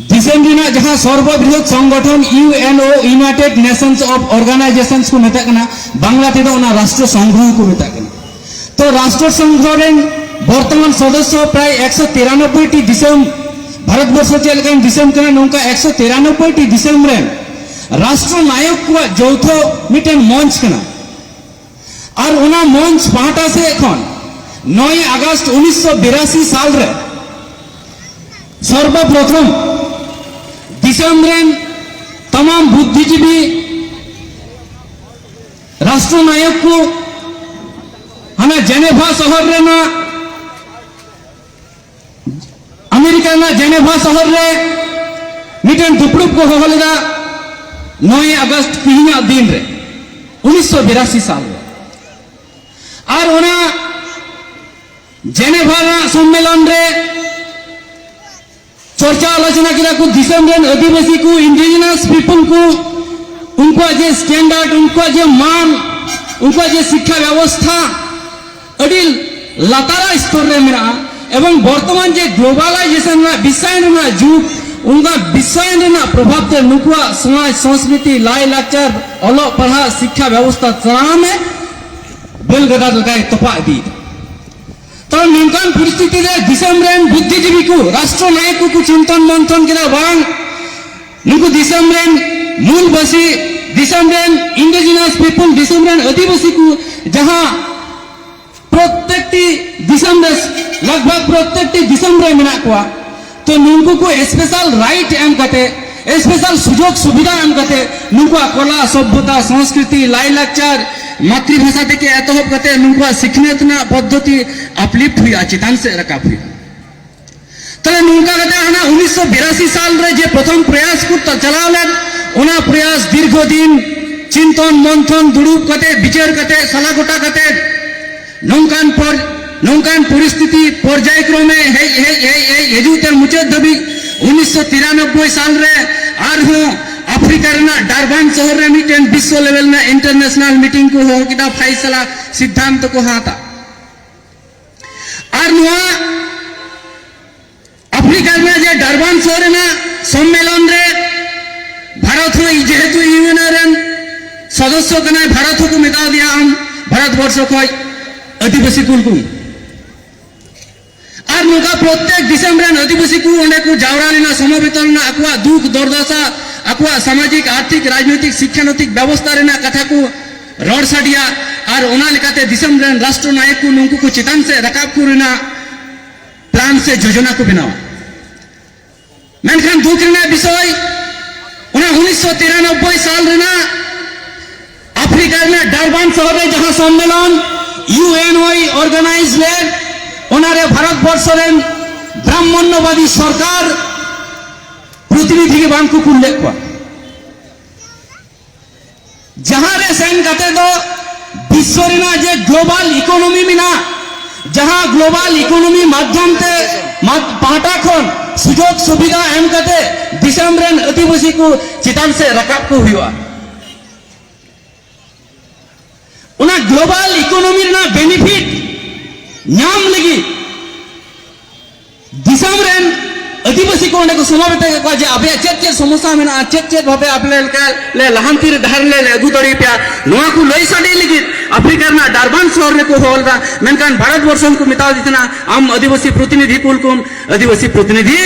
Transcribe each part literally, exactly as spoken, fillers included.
ᱫᱤᱥᱚᱢ ᱨᱮᱱᱟᱜ ᱡᱟᱦᱟᱸ ᱥᱚᱨᱵᱚᱵᱨᱤᱦᱚᱛ ᱥᱚᱝᱜᱚᱴᱷᱚᱱ U N O, United Nations of Organizations ᱠᱚ ᱢᱮᱛᱟᱜ ᱠᱟᱱᱟ, ᱵᱟᱝᱞᱟ ᱛᱮᱫᱚ ᱚᱱᱟ ᱨᱟᱥᱴᱨᱚ ᱥᱚᱝᱜᱷᱚ ᱠᱚ ᱢᱮᱛᱟᱜ ᱠᱟᱱᱟ᱾ ᱛᱚ ᱨᱟᱥᱴᱨᱚ ᱥᱚᱝᱜᱷᱚ ᱨᱮᱱ ᱵᱚᱨᱛᱚᱢᱟᱱ ᱥᱚᱫᱚᱥᱥᱚ ᱯᱨᱟᱭ ᱮᱠᱥᱚ ᱛᱤᱨᱟᱱᱚᱵᱵᱳᱭ ᱴᱤ ᱫᱤᱥᱚᱢ, ᱵᱷᱟᱨᱚᱛ ᱵᱚᱨᱥᱚ ᱪᱮᱫ ᱞᱮᱠᱟᱱ ᱫᱤᱥᱚᱢ ᱠᱟᱱᱟ, ᱱᱚᱝᱠᱟ ᱮᱠᱥᱚ ᱛᱤᱨᱟᱱᱚᱵᱵᱳᱭ ᱴᱤ ᱫᱤᱥᱚᱢ ᱨᱮᱱ ᱨᱟᱥᱴᱨᱚ ᱱᱟᱭᱚᱠ ᱠᱚᱣᱟᱜ ᱡᱳᱣᱛᱷᱚ ᱢᱤᱫᱴᱮᱱ ᱢᱚᱧᱪ ᱠᱟᱱᱟ᱾ ᱟᱨ ᱚᱱᱟ ᱢᱚᱧᱪ ᱯᱟᱦᱴᱟ ᱥᱮᱫ ᱠᱷᱚᱱ ᱱᱚᱭ ᱟᱜᱚᱥᱴ ᱩᱱᱤᱥᱥᱚ ᱵᱤᱨᱟᱥᱤ ᱥᱟᱞ ᱨᱮ ᱥᱚᱨᱵᱚᱯᱨᱚᱛᱷᱚᱢ ᱫᱤᱥᱚᱢ ᱨᱮᱱ ᱛᱟᱢᱟᱢ ᱵᱩᱫᱽᱫᱷᱤᱡᱤᱵᱤ ᱨᱟᱥᱴᱨᱚ ᱱᱟᱭᱚᱠ ᱠᱚ ᱦᱟᱱᱟ ᱡᱮᱱᱮᱵᱷᱟ ᱥᱚᱦᱚᱨ ᱨᱮᱱᱟᱜ, ᱟᱢᱮᱨᱤᱠᱟ ᱨᱮᱱᱟᱜ ᱡᱮᱱᱮᱵᱷᱟ ᱥᱚᱦᱚᱨ ᱨᱮ ᱢᱤᱫᱴᱮᱱ ᱫᱩᱯᱲᱩᱵ ᱠᱚ ᱦᱚᱦᱚ ᱞᱮᱫᱟ ᱱᱚᱭ ᱟᱜᱚᱥᱴ ᱛᱤᱦᱤᱧᱟᱜ ᱫᱤᱱ ᱨᱮ, ᱩᱱᱤᱥᱥᱚ ᱵᱤᱨᱟᱥᱤ ᱥᱟᱞ ᱨᱮ᱾ ᱟᱨ ᱚᱱᱟ ᱡᱮᱱᱮᱵᱷᱟ ᱨᱮᱱᱟᱜ ᱥᱚᱢᱢᱮᱞᱚᱱ ᱨᱮ ᱪᱚᱨᱪᱟ ᱟᱞᱳᱪᱚᱱᱟ ᱠᱮᱫᱟ ᱠᱚ ᱫᱤᱥᱚᱢ ᱨᱮᱱ ᱟᱹᱫᱤᱵᱟᱹᱥᱤ ᱠᱚ, indigenous people ᱠᱚ, ᱩᱱᱠᱩᱣᱟᱜ ᱡᱮ standard, ᱩᱱᱠᱩᱣᱟᱜ ᱡᱮ ᱢᱟᱱ, ᱩᱱᱠᱩᱣᱟᱜ ᱡᱮ ᱥᱤᱠᱠᱷᱟ ᱵᱮᱵᱚᱥᱛᱷᱟ ᱟᱹᱰᱤ ᱞᱟᱛᱟᱨ ᱥᱛᱚᱨ ᱨᱮ ᱢᱮᱱᱟᱜᱼᱟ᱾ ᱮᱵᱚᱝ ᱵᱚᱨᱛᱚᱢᱟᱱ ᱡᱮ globalization ᱨᱮᱱᱟᱜ ᱵᱤᱥᱥᱟᱭᱚᱱ ᱨᱮᱱᱟᱜ ᱡᱩᱜᱽ, ᱚᱱᱠᱟ ᱵᱤᱥᱥᱟᱭᱚᱱ ᱨᱮᱱᱟᱜ ᱯᱨᱚᱵᱷᱟᱵ ᱛᱮ ᱱᱩᱠᱩᱣᱟᱜ ᱥᱚᱢᱟᱡᱽ, ᱥᱚᱝᱥᱠᱨᱤᱛᱤ, ᱞᱟᱭ ᱞᱟᱠᱪᱟᱨ, ᱚᱞᱚᱜ ᱯᱟᱲᱦᱟᱜ, ᱥᱤᱠᱠᱷᱟ ᱵᱮᱵᱚᱥᱛᱷᱟ ᱥᱟᱱᱟᱢᱮ ᱵᱟᱹᱞ ᱜᱟᱰᱟ ᱞᱮᱠᱟᱭ ᱛᱚᱯᱟᱜ ᱤᱫᱤᱭᱮᱫᱟ᱾ ᱛᱚ ᱱᱚᱝᱠᱟᱱ ᱯᱚᱨᱤᱥᱛᱷᱤᱛᱤ ᱨᱮ ᱫᱤᱥᱚᱢ ᱨᱮᱱ ᱵᱩᱫᱽᱫᱷᱤᱡᱤᱵᱤ ᱠᱚ, ᱨᱟᱥᱴᱨᱚ ᱱᱟᱭᱚᱠ ᱠᱚᱠᱚ ᱪᱤᱱᱛᱚᱱ ᱢᱚᱱᱛᱷᱚᱱ ᱠᱮᱫᱟ, ᱵᱟᱝ, ᱱᱩᱠᱩ ᱫᱤᱥᱚᱢ ᱨᱮᱱ ᱢᱩᱞᱵᱟᱹᱥᱤ, ᱫᱤᱥᱚᱢ ᱨᱮᱱ indigenous people, ᱫᱤᱥᱚᱢ ᱨᱮᱱ ᱟᱹᱫᱤᱵᱟᱹᱥᱤ ᱠᱚ ᱡᱟᱦᱟᱸ ᱯᱨᱚᱛᱛᱮᱠᱴᱤ ᱫᱤᱥᱚᱢ ᱨᱮ, ᱞᱟᱜᱽᱵᱷᱟᱜᱽ ᱯᱨᱚᱛᱛᱮᱠᱴᱤ ᱫᱤᱥᱚᱢ ᱨᱮ ᱢᱮᱱᱟᱜ ᱠᱚᱣᱟ, ᱛᱚ ᱱᱩᱠᱩ ᱠᱚ special right ᱮᱢ ᱠᱟᱛᱮ, special ᱥᱩᱡᱳᱜᱽ ᱥᱩᱵᱤᱫᱷᱟ ᱮᱢ ᱠᱟᱛᱮ ᱱᱩᱠᱩᱣᱟᱜ ᱠᱚᱞᱟ, ᱥᱚᱵᱷᱭᱚᱛᱟ, ᱥᱚᱝᱥᱠᱨᱤᱛᱤ, ᱞᱟᱭᱞᱟᱠᱪᱟᱨ, ᱢᱟᱛᱨᱤᱵᱷᱟᱥᱟ ᱛᱷᱮᱠᱮ ᱮᱛᱚᱦᱚᱵ ᱠᱟᱛᱮ ᱱᱩᱠᱩᱣᱟᱜ ᱥᱤᱠᱷᱱᱟᱹᱛ ᱨᱮᱱᱟᱜ ᱯᱚᱫᱽᱫᱷᱚᱛᱤ uplift ᱦᱩᱭᱩᱜᱼᱟ, ᱪᱮᱛᱟᱱ ᱥᱮᱫ ᱨᱟᱠᱟᱵ ᱦᱩᱭᱩᱜᱼᱟ᱾ ᱛᱟᱦᱞᱮ ᱱᱚᱝᱠᱟ ᱠᱟᱛᱮ ᱦᱟᱱᱟ ᱩᱱᱤᱥᱥᱚ ᱵᱤᱨᱟᱥᱤ ᱥᱟᱞ ᱨᱮ ᱡᱮ ᱯᱨᱚᱛᱷᱚᱢ ᱯᱨᱚᱭᱟᱥ ᱠᱚ ᱪᱟ-, ᱪᱟᱞᱟᱣ ᱞᱮᱱ, ᱚᱱᱟ ᱯᱨᱚᱭᱟᱥ ᱫᱤᱨᱜᱷᱚ ᱫᱤᱱ ᱪᱤᱱᱛᱚᱱ ᱢᱚᱱᱛᱷᱚᱱ, ᱫᱩᱲᱩᱵ ᱠᱟᱛᱮ, ᱵᱤᱪᱟᱹᱨ ᱠᱟᱛᱮ, ᱥᱟᱞᱟ ᱜᱚᱴᱟ ᱠᱟᱛᱮ ᱱᱚᱝᱠᱟᱱ ᱯᱚᱨ-, ᱱᱚᱝᱠᱟᱱ ᱯᱚᱨᱤᱥᱛᱷᱤᱛᱤ ᱯᱚᱨᱡᱟᱭ ᱠᱨᱚᱢᱮ ᱦᱮᱡ, ᱦᱮᱡ, ᱦᱮᱡ, ᱦᱮᱡ ᱦᱤᱡᱩᱜ ᱛᱮ ᱢᱩᱪᱟᱹᱫ ᱫᱷᱟᱹᱵᱤᱡ ᱩᱱᱤᱥᱥᱚ ᱛᱤᱨᱟᱱᱚᱵᱵᱳᱭ ᱥᱟᱞ ᱨᱮ ᱟᱨᱦᱚᱸ ᱟᱯᱷᱨᱤᱠᱟ ᱨᱮᱱᱟᱜ ᱰᱟᱨᱵᱟᱱ ᱥᱚᱦᱚᱨ ᱨᱮ ᱢᱤᱫᱴᱮᱱ ᱵᱤᱥᱥᱚ level ᱨᱮᱱᱟᱜ international meeting ᱠᱚ ᱦᱚᱦᱚ ᱠᱮᱫᱟ, ᱯᱷᱟᱭᱥᱟᱞᱟ ᱥᱤᱫᱽᱫᱷᱟᱱᱛᱚ ᱠᱚ ᱦᱟᱛᱟ᱾ ᱟᱨ ᱱᱚᱣᱟ ᱟᱯᱷᱨᱤᱠᱟ ᱨᱮᱱᱟᱜ ᱡᱮ ᱰᱟᱨᱵᱟᱱ ᱥᱚᱦᱚᱨ ᱨᱮᱱᱟᱜ ᱥᱚᱢᱢᱮᱞᱚᱱ ᱨᱮ ᱵᱷᱟᱨᱚᱛ ᱦᱚᱸ ᱡᱮᱦᱮᱛᱩ ᱤᱭᱩᱮᱱ ᱨᱮᱱ ᱥᱚᱫᱚᱥᱥᱚ ᱠᱟᱱᱟᱭ, ᱵᱷᱟᱨᱚᱛ ᱦᱚᱸᱠᱚ ᱢᱮᱛᱟ ᱫᱮᱭᱟ, "ᱟᱢ ᱵᱷᱟᱨᱚᱛ ᱵᱚᱨᱥᱚ ᱠᱷᱚᱱ ᱟᱹᱫᱤᱵᱟᱹᱥᱤ ᱠᱩᱞ ᱠᱚᱢ᱾" ᱟᱨ ᱱᱚᱝᱠᱟ ᱯᱨᱚᱛᱮᱠ ᱫᱤᱥᱚᱢ ᱨᱮᱱ ᱟᱹᱫᱤᱵᱟᱹᱥᱤ ᱠᱚ ᱚᱸᱰᱮ ᱠᱚ ᱡᱟᱣᱨᱟ ᱞᱮᱱᱟ, ᱥᱚᱢᱚᱵᱮᱛᱚ ᱞᱮᱱᱟ, ᱟᱠᱚᱣᱟᱜ ᱫᱩᱠ ᱫᱩᱨᱫᱚᱥᱟ, ᱟᱠᱚᱣᱟᱜ ᱥᱟᱢᱟᱡᱤᱠ, ᱟᱨᱛᱷᱤᱠ, ᱨᱟᱡᱽᱱᱳᱭᱛᱤᱠ, ᱥᱤᱠᱠᱷᱟᱱᱳᱭᱛᱤᱠ ᱵᱮᱵᱚᱥᱛᱷᱟ ᱨᱮᱱᱟᱜ ᱠᱟᱛᱷᱟ ᱠᱚ ᱨᱚᱲ ᱥᱟᱰᱮᱭᱟ᱾ ᱟᱨ ᱚᱱᱟ ᱞᱮᱠᱟᱛᱮ ᱫᱤᱥᱚᱢ ᱨᱮᱱ ᱨᱟᱥᱴᱨᱚ ᱱᱟᱭᱚᱠ ᱠᱚ ᱱᱩᱠᱩ ᱠᱚ ᱪᱮᱛᱟᱱ ᱥᱮᱫ ᱨᱟᱠᱟᱵ ᱠᱚ ᱨᱮᱱᱟᱜ ᱯᱞᱟᱱ ᱥᱮ ᱡᱳᱡᱚᱱᱟ ᱠᱚ ᱵᱮᱱᱟᱣᱟ᱾ ᱢᱮᱱᱠᱷᱟᱱ ᱫᱩᱠ ᱨᱮᱱᱟᱜ ᱵᱤᱥᱚᱭ, ᱚᱱᱟ ᱩᱱᱤᱥᱥᱚ ᱛᱤᱨᱟᱱᱚᱵᱵᱳᱭ ᱥᱟᱞ ᱨᱮᱱᱟᱜ ᱟᱯᱷᱨᱤᱠᱟ ᱨᱮᱱᱟᱜ ᱰᱟᱨᱵᱟᱱ ᱥᱚᱦᱚᱨ ᱨᱮ ᱡᱟᱦᱟᱸ ᱥᱚᱢᱢᱮᱞᱚᱱ ᱤᱭᱩᱮᱱ ᱚᱭ ᱚᱨᱜᱟᱱᱟᱭᱤᱡᱽ ᱞᱮᱫ, ᱚᱱᱟᱨᱮ ᱵᱷᱟᱨᱚᱛ ᱵᱚᱨᱥᱚ ᱨᱮᱱ ᱵᱨᱟᱦᱢᱚᱱᱱᱚᱵᱟᱫᱤ ᱥᱚᱨᱠᱟᱨ ᱯᱨᱚᱛᱤᱱᱤᱫᱷᱤ ᱜᱮ ᱵᱟᱝ ᱠᱚ ᱠᱩᱞ ᱞᱮᱫ ᱠᱚᱣᱟ᱾ ᱡᱟᱦᱟᱸ ᱨᱮ ᱥᱮᱱ ᱠᱟᱛᱮ ᱫᱚ ᱵᱤᱥᱥᱚ ᱨᱮᱱᱟᱜ ᱡᱮ ᱜᱞᱳᱵᱟᱞ ᱤᱠᱳᱱᱚᱢᱤ ᱢᱮᱱᱟᱜ, ᱡᱟᱦᱟᱸ ᱜᱞᱳᱵᱟᱞ ᱤᱠᱳᱱᱚᱢᱤ ᱢᱟᱫᱽᱫᱷᱚᱢ ᱛᱮ, ᱢᱟᱫ-, ᱯᱟᱦᱴᱟ ᱠᱷᱚᱱ ᱥᱩᱡᱳᱜᱽ ᱥᱩᱵᱤᱫᱷᱟ ᱮᱢ ᱠᱟᱛᱮ ᱫᱤᱥᱚᱢ ᱨᱮᱱ ᱟᱹᱫᱤᱵᱟᱹᱥᱤ ᱠᱚ ᱪᱮᱛᱟᱱ ᱥᱮᱫ ᱨᱟᱠᱟᱵ ᱠᱚ ᱦᱩᱭᱩᱜᱼᱟ᱾ ᱚᱱᱟ ᱜᱞᱳᱵᱟᱞ ᱤᱠᱳᱱᱚᱢᱤ ᱨᱮᱱᱟᱜ ᱵᱮᱱᱤᱯᱷᱤᱴ ᱧᱟᱢ ᱞᱟᱹᱜᱤᱫ ᱫᱤᱥᱚᱢ ᱨᱮᱱ ᱟᱹᱫᱤᱵᱟᱹᱥᱤ ᱠᱚ ᱚᱸᱰᱮ ᱠᱚ ᱥᱚᱢᱟᱵᱮᱛ ᱠᱮᱫ ᱠᱚᱣᱟ ᱡᱮ ᱟᱯᱮᱭᱟᱜ ᱪᱮᱫ ᱪᱮᱫ ᱥᱚᱢᱚᱥᱥᱟ ᱢᱮᱱᱟᱜᱼᱟ, ᱪᱮᱫ ᱪᱮᱫ ᱵᱷᱟᱵᱮ ᱟᱯᱮ ᱞᱮᱠᱟ ᱞᱮ ᱞᱟᱦᱟᱱᱛᱤ ᱨᱮ ᱰᱟᱦᱟᱨ ᱞᱮ ᱟᱹᱜᱩ ᱫᱟᱲᱮ ᱯᱮᱭᱟ, ᱱᱚᱣᱟ ᱠᱚ ᱞᱟᱹᱭ ᱥᱟᱰᱮ ᱞᱟᱹᱜᱤᱫ ᱟᱯᱷᱨᱤᱠᱟ ᱨᱮᱱᱟᱜ ᱰᱟᱨᱵᱟᱱ ᱥᱚᱦᱚᱨ ᱨᱮᱠᱚ ᱦᱚᱦᱚ ᱞᱮᱫᱟ᱾ ᱢᱮᱱᱠᱷᱟᱱ ᱵᱷᱟᱨᱚᱛ ᱵᱚᱨᱥᱚ ᱠᱚ ᱢᱮᱛᱟᱣ ᱫᱤ ᱛᱟᱦᱮᱱᱟ, "ᱟᱢ ᱟᱹᱫᱤᱵᱟᱹᱥᱤ ᱯᱨᱚᱛᱤᱱᱤᱫᱷᱤ ᱠᱩᱞ ᱠᱚᱢ", ᱟᱹᱫᱤᱵᱟᱹᱥᱤ ᱯᱨᱚᱛᱤᱱᱤᱫᱷᱤ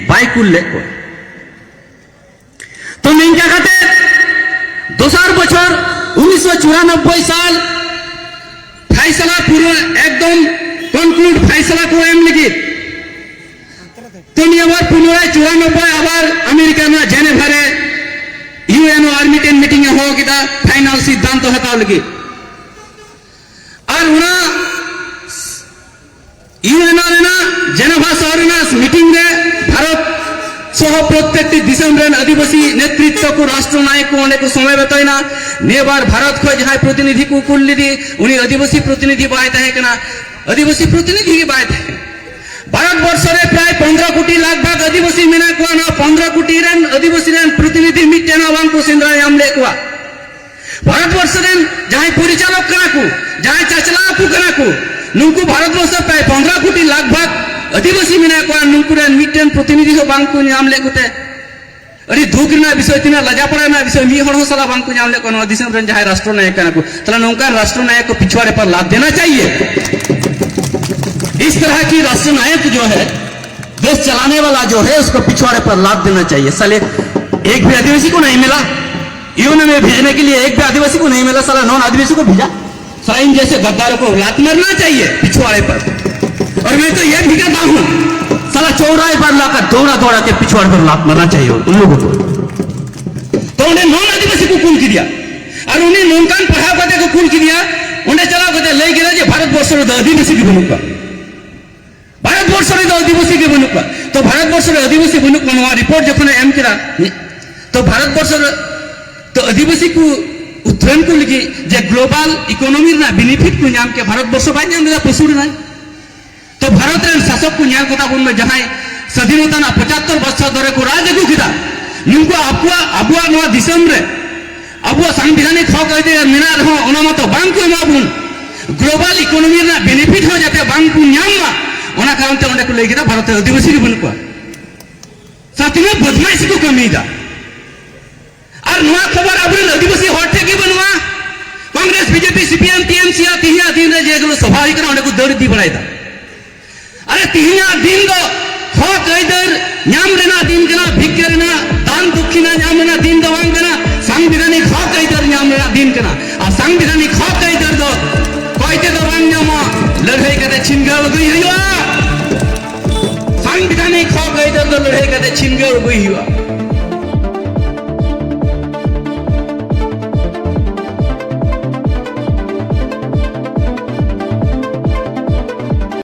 ᱵᱟᱭ ᱠᱩᱞ ᱞᱮᱫ ᱠᱚᱣᱟ᱾ ᱛᱚ ᱱᱤᱝᱠᱟ ᱠᱟᱛᱮ ᱫᱚᱥᱟᱨ ᱵᱚᱪᱷᱚᱨ ᱩᱱᱤᱥᱥᱚ ᱪᱩᱨᱟᱱᱚᱵᱵᱳᱭ ᱥᱟᱞ ᱯᱷᱟᱭᱥᱟᱞᱟ ᱯᱩᱨᱟᱹ ᱮᱠᱫᱚᱢ conclude ᱯᱷᱟᱭᱥᱟᱞᱟ ᱠᱚ ᱮᱢ ᱞᱟᱹᱜᱤᱫ᱾ ᱛᱚ ᱱᱤᱭᱟᱹ ᱵᱟᱨ ᱯᱩᱱᱚᱨᱟᱭ ᱪᱩᱨᱟᱱᱚᱵᱵᱳᱭ ᱟᱵᱟᱨ ᱟᱢᱮᱨᱤᱠᱟ ᱨᱮᱱᱟᱜ ᱡᱮᱱᱮᱵᱷᱟ ᱨᱮ ᱤᱭᱩᱮᱱᱳ ᱟᱨ ᱢᱤᱫᱴᱮᱱ ᱢᱤᱴᱤᱝ ᱮ ᱦᱚᱦᱚ ᱠᱮᱫᱟ ᱯᱷᱟᱭᱱᱟᱞ ᱥᱤᱫᱽᱫᱷᱟᱱᱛᱚ ᱦᱟᱛᱟᱣ ᱞᱟᱹᱜᱤᱫ᱾ ᱟᱨ ᱚᱱᱟ ᱤᱭᱩᱮᱱᱳ ᱨᱮᱱᱟᱜ ᱡᱮᱱᱮᱵᱷᱟ ᱥᱚᱦᱚᱨ ᱨᱮᱱᱟᱜ ᱢᱤᱴᱤᱝ ᱨᱮ ᱵᱷᱟᱨᱚᱛ ᱥᱚᱦᱚ ᱯᱨᱚᱛᱮᱠᱴᱤ ᱫᱤᱥᱚᱢ ᱨᱮᱱ ᱟᱹᱫᱤᱵᱟᱹᱥᱤ ᱱᱮᱛᱨᱤᱛᱛᱚ ᱠᱚ, ᱨᱟᱥᱴᱨᱚ ᱱᱟᱭᱚᱠ ᱠᱚ ᱚᱸᱰᱮ ᱠᱚ ᱥᱚᱢᱚᱵᱮᱛᱚᱭᱮᱱᱟ᱾ ᱱᱤᱭᱟᱹ ᱵᱟᱨ ᱵᱷᱟᱨᱚᱛ ᱠᱷᱚᱱ ᱡᱟᱦᱟᱸᱭ ᱯᱨᱚᱛᱤᱱᱤᱫᱷᱤ ᱠᱚ ᱠᱩᱞ ᱞᱮᱫᱮ, ᱩᱱᱤ ᱟᱹᱫᱤᱵᱟᱹᱥᱤ ᱯᱨᱚᱛᱤᱱᱤᱫᱷᱤ ᱵᱟᱭ ᱛᱟᱦᱮᱸ ᱠᱟᱱᱟ, ᱟᱹᱫᱤᱵᱟᱹᱥᱤ ᱯᱨᱚᱛᱤᱱᱤᱫᱷᱤ ᱜᱮ ᱵᱟᱭ ᱛᱟᱦᱮᱸ ᱠᱟᱱᱟ᱾ ᱵᱷᱟᱨᱚᱛ ᱵᱚᱨᱥᱚ ᱨᱮ ᱯᱨᱟᱭ ᱯᱚᱱᱫᱽᱨᱚ ᱠᱳᱴᱤ ᱞᱟᱜᱽ ᱵᱷᱟᱜᱽ ᱟᱹᱫᱤᱵᱟᱹᱥᱤ ᱢᱮᱱᱟᱜ ᱠᱚᱣᱟ, ᱱᱚᱣᱟ ᱯᱚᱱᱫᱽᱨᱚ ᱠᱳᱴᱤ ᱨᱮᱱ ᱟᱹᱫᱤᱵᱟᱹᱥᱤ ᱨᱮᱱ ᱯᱨᱚᱛᱤᱱᱤᱫᱷᱤ ᱢᱤᱫᱴᱮᱱ ᱦᱚᱸ ᱵᱟᱝ ᱠᱚ ᱥᱮᱸᱫᱽᱨᱟ ᱧᱟᱢ ᱞᱮᱫ ᱠᱚᱣᱟ᱾ ᱵᱷᱟᱨᱚᱛ ᱵᱚᱨᱥᱚ ᱨᱮᱱ ᱡᱟᱦᱟᱸᱭ ᱯᱚᱨᱤᱪᱟᱞᱚᱠ ᱠᱟᱱᱟ ᱠᱚ, ᱡᱟᱦᱟᱸᱭ ᱪᱟᱪᱞᱟᱣ ᱠᱚ ᱠᱟᱱᱟ ᱠᱚ, ᱱᱩᱠᱩ ᱵᱷᱟᱨᱚᱛ ᱵᱚᱨᱥᱚ ᱯᱨᱟᱭ ᱯᱚᱱᱫᱽᱨᱚ ᱠᱳᱴᱤ ᱞᱟᱜᱽ ᱵᱷᱟᱜᱽ ᱟᱹᱫᱤᱵᱟᱹᱥᱤ ᱢᱮᱱᱟᱜ ᱠᱚᱣᱟ, ᱱᱩᱠᱩ ᱨᱮᱱ ᱢᱤᱫᱴᱮᱱ ᱯᱨᱚᱛᱤᱱᱤᱫᱷᱤ ᱦᱚᱸ ᱵᱟᱝ ᱠᱚ ᱧᱟᱢ ᱞᱮᱫ ᱠᱚᱛᱮ ᱟᱹᱰᱤ ᱫᱩᱠ ᱨᱮᱱᱟᱜ ᱵᱤᱥᱚᱭ, ᱛᱤᱱᱟᱹᱜ ᱞᱟᱡᱟᱯᱟᱲᱟ ᱨᱮᱱᱟᱜ ᱵᱤᱥᱚᱭ, ᱢᱤᱫ ᱦᱚᱲ ᱦᱚᱸ ᱥᱟᱞᱟ ᱵᱟᱝ ᱠᱚ ᱧᱟᱢ ᱞᱮᱫ ᱠᱚᱣᱟ ᱱᱚᱣᱟ ᱫᱤᱥᱚᱢ ᱨᱮᱱ ᱡᱟᱦᱟᱸᱭ ᱨᱟᱥᱴᱨᱚ ᱱᱟᱭᱚᱠ ᱠᱟᱱᱟ ᱠᱚ᱾ ᱛᱟᱦᱞᱮ ᱱᱚᱝᱠᱟᱱ ᱨᱟᱥᱴᱨᱚ ᱱᱟᱭᱚᱠ ᱠᱚ ᱯᱤᱪᱷᱩᱣᱟ ᱨᱮ ᱯᱟᱨ ᱞᱟᱫ ᱫᱮᱱᱟ ᱪᱟᱦᱤᱭᱮ᱾ इस तरह की राष्ट्र नायक जो है, देश चलाने वाला जो है, उसको पिछवाड़े पर लाद देना चाहिए। साले, एक भी आदिवासी को नहीं मिला, यूएन में भेजने के लिए एक भी आदिवासी को नहीं मिला। साला नॉन आदिवासी को भेजा। साला इन जैसे गद्दारों को लात मारना चाहिए पिछवाड़े पर। और मैं तो ये भी कहता हूँ, साला चौराहे पर लाकर दौड़ा दौड़ा के पिछवाड़े पर लात मारना चाहिए उन लोगों को। तो उन्हें नॉन आदिवासी को कूल किया, और उन्हें नौकान पढ़ा करते को कूल किया। उन्हें चला करते ले गया जे भारत वर्ष में आदिवासी की भूमिका, भारत वर्ष में आदिवासी की भूमिका। तो भारत वर्ष में आदिवासी भूमिका नवा रिपोर्ट जो एम किया, तो भारत वर्ष तो आदिवासी को उत्थान को लगी जे ग्लोबल इकोनॉमी ना बेनिफिट को नाम के भारत वर्ष बाय नाम लेगा पसुड़ ना। तो भारत ᱨᱮᱱ ᱥᱟᱥᱚᱠ ᱠᱚ ᱧᱮᱞ ᱠᱚ ᱛᱟᱵᱚᱱ ᱢᱮ, ᱡᱟᱦᱟᱸᱭ ᱥᱟᱫᱷᱤᱱᱚᱛᱟ ᱨᱮᱱᱟᱜ ᱯᱚᱸᱪᱟᱛᱛᱚᱨ ᱵᱚᱪᱷᱚᱨ ᱫᱷᱚᱨᱮ ᱠᱚ ᱨᱟᱡᱽ ᱟᱹᱜᱩ ᱠᱮᱫᱟ, ᱱᱩᱠᱩ ᱟᱠᱚᱣᱟᱜ, ᱟᱵᱚᱣᱟᱜ ᱱᱚᱣᱟ ᱫᱤᱥᱚᱢ ᱨᱮ ᱟᱵᱚᱣᱟᱜ ᱥᱟᱝᱵᱤᱫᱷᱟᱱᱤᱠ ᱦᱚᱠ ᱟᱹᱭᱫᱟᱹᱨ ᱢᱮᱱᱟᱜ ᱨᱮᱦᱚᱸ ᱚᱱᱟ ᱢᱟᱛᱚ ᱵᱟᱝ ᱠᱚ ᱮᱢᱟ ᱵᱚᱱ᱾ ᱜᱞᱳᱵᱟᱞ ᱤᱠᱳᱱᱚᱢᱤ ᱨᱮᱱᱟᱜ ᱵᱮᱱᱤᱯᱷᱤᱴ ᱦᱚᱸ ᱡᱟᱛᱮ ᱵᱟᱝ ᱠᱚ ᱧᱟᱢ ᱢᱟ, ᱚᱱᱟ ᱠᱟᱨᱚᱱ ᱛᱮ ᱚᱸᱰᱮ ᱠᱚ ᱞᱟᱹᱭ ᱠᱮᱫᱟ ᱵᱷᱟᱨᱚᱛ ᱨᱮ ᱟᱹᱫᱤᱵᱟᱹᱥᱤ ᱜᱮ ᱵᱟᱹᱱᱩᱜ ᱠᱚᱣᱟ᱾ ᱥᱟᱛᱤᱱᱟᱹ ᱵᱚᱫᱢᱟᱭᱤᱥ ᱠᱚ ᱠᱟᱹᱢᱤᱭᱮᱫᱟ᱾ ᱟᱨ ᱱᱚᱣᱟ ᱠᱷᱚᱵᱚᱨ ᱟᱵᱚᱨᱮᱱ ᱟᱹᱫᱤᱵᱟᱹᱥᱤ ᱦᱚᱲ ᱴᱷᱮᱱ ᱜᱮ ᱵᱟᱹᱱᱩᱜᱼᱟ᱾ ᱠᱚᱝᱜᱨᱮᱥ, ᱵᱤᱡᱮᱯᱤ, ᱥᱤᱯᱤᱮᱢ, ᱴᱤᱮᱢᱥᱤ ᱟᱜ ᱛᱤᱦᱤᱧᱟᱜ ᱫᱤᱱ ᱨᱮ ᱡᱮᱜᱩᱞᱳ ᱥᱚᱵᱷᱟ ᱦᱩᱭ ᱠᱟᱱᱟ, ᱚᱸᱰᱮ ᱠᱚ ᱫᱟᱹᱲ ᱤᱫᱤ ᱵᱟᱲᱟᱭᱮᱫᱟ᱾ ᱟᱨᱮ, ᱛᱤᱦᱤᱧᱟᱜ ᱫᱤᱱ ᱫᱚ ᱦᱚᱠ ᱟᱹᱭᱫᱟᱹᱨ ᱧᱟᱢ ᱨᱮᱱᱟᱜ ᱫᱤᱱ ᱠᱟᱱᱟ, ᱵᱷᱤᱠᱠᱟᱹ ᱨᱮᱱᱟᱜ ᱫᱟᱱ ᱫᱚᱠᱠᱷᱤᱱᱟ ᱧᱟᱢ ᱨᱮᱱᱟᱜ ᱫᱤᱱ ᱫᱚ ᱵᱟᱝ ᱠᱟᱱᱟ, ᱥᱟᱝᱵᱤᱫᱷᱟᱱᱤᱠ ᱦᱚᱠ ᱟᱹᱭᱫᱟᱹᱨ ᱧᱟᱢ ᱨᱮᱱᱟᱜ ᱫᱤᱱ ᱠᱟᱱᱟ᱾ ᱟᱨ ᱥᱟᱝᱵᱤᱫᱷᱟᱱᱤᱠ ᱦᱚᱠ ᱟᱹᱭᱫᱟᱹᱨ ᱫᱚ ᱠᱚᱭ ᱛᱮᱫᱚ ᱵᱟᱝ ᱧᱟᱢᱚᱜᱼᱟ, ᱞᱟᱹᱲᱦᱟᱹᱭ ᱠᱟᱛᱮ ᱪᱷᱤᱱᱜᱟᱹᱣ ᱟᱹᱜᱩᱭ ᱦᱩᱭᱩᱜᱼᱟ᱾ ᱥᱟᱝᱵᱤᱫᱷᱟᱱᱤᱠ ᱦᱚᱠ ᱟᱹᱭᱫᱟᱹᱨ ᱫᱚ ᱞᱟᱹᱲᱦᱟᱹᱭ ᱠᱟᱛᱮ ᱪᱷᱤᱱᱜᱟᱹᱣ ᱟᱹᱜᱩᱭ ᱦᱩᱭᱩᱜᱼᱟ᱾